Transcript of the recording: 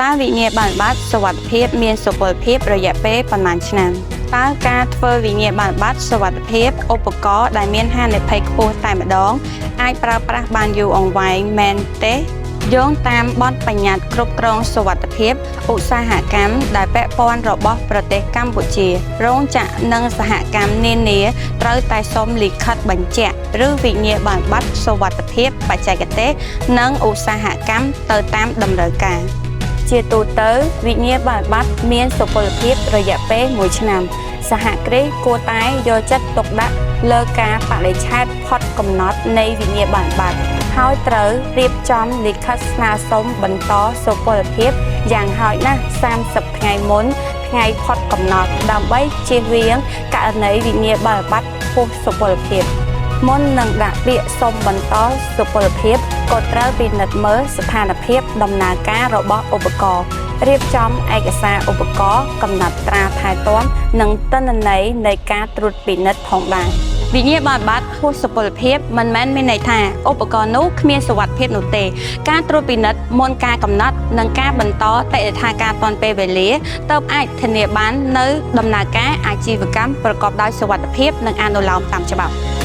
តើវិញ្ញាបនបត្រសុវត្ថិភាពមានសុពលភាពរយៈពេលប៉ុន្មានឆ្នាំតើការធ្វើវិញ្ញាបនបត្រសុវត្ថិភាពឧបករណ៍ដែលមានហានិភ័យខ្ពស់តែម្ដងអាចប្រើប្រាស់បានយូរអង្វែងមែនទេយោងតាមបទបញ្ញត្តិគ្រប់គ្រងសុវត្ថិភាពឧស្សាហកម្មដែលពាក់ព័ន្ធរបស់ប្រទេសកម្ពុជារោងចក្រនិងសហកម្មនានាត្រូវតែសុំលិខិតបញ្ជាក់ឬវិញ្ញាបនបត្រសុវត្ថិភាពបច្ចេកទេសនិងឧស្សាហកម្មទៅតាមតម្រូវការ ជាទូទៅវិញ្ញាបនបត្រមានសុពលភាពរយៈពេល1ឆ្នាំ សហគ្រាសគួរតែយកចិត្តទុកដាក់លើការបរិច្ឆេទផុតកំណត់នៃវិញ្ញាបនបត្រហើយត្រូវរៀបចំលិខិតស្នើសុំបន្តសុពលភាពយ៉ាងហោចណាស់30ថ្ងៃមុនថ្ងៃផុតកំណត់ដើម្បីជៀសវាងករណីវិញ្ញាបនបត្រហួសសុពលភាព មុននឹងដាក់ពាក្យសុំបន្តសុពលភាពក៏ត្រូវពិនិត្យមើលស្ថានភាពដំណើរការរបស់ឧបករណ៍រៀបចំឯកសារឧបករណ៍កំណត់ត្រាថែទាំនិងទិន្នន័យនៃការត្រួតពិនិត្យផងដែរវិញ្ញាបនបត្រហួសសុពលភាពមិនមែនមានន័យថាឧបករណ៍នោះគ្មានសុវត្ថិភាពនោះទេ ការត្រួតពិនិត្យមុនការកំណត់និងការបន្តតិដ្ឋាការទាន់ពេលវេលាទើបអាចធានាបាននៅដំណើរការអាជីវកម្មប្រកបដោយសុវត្ថិភាពនិងអនុលោមតាមច្បាប់។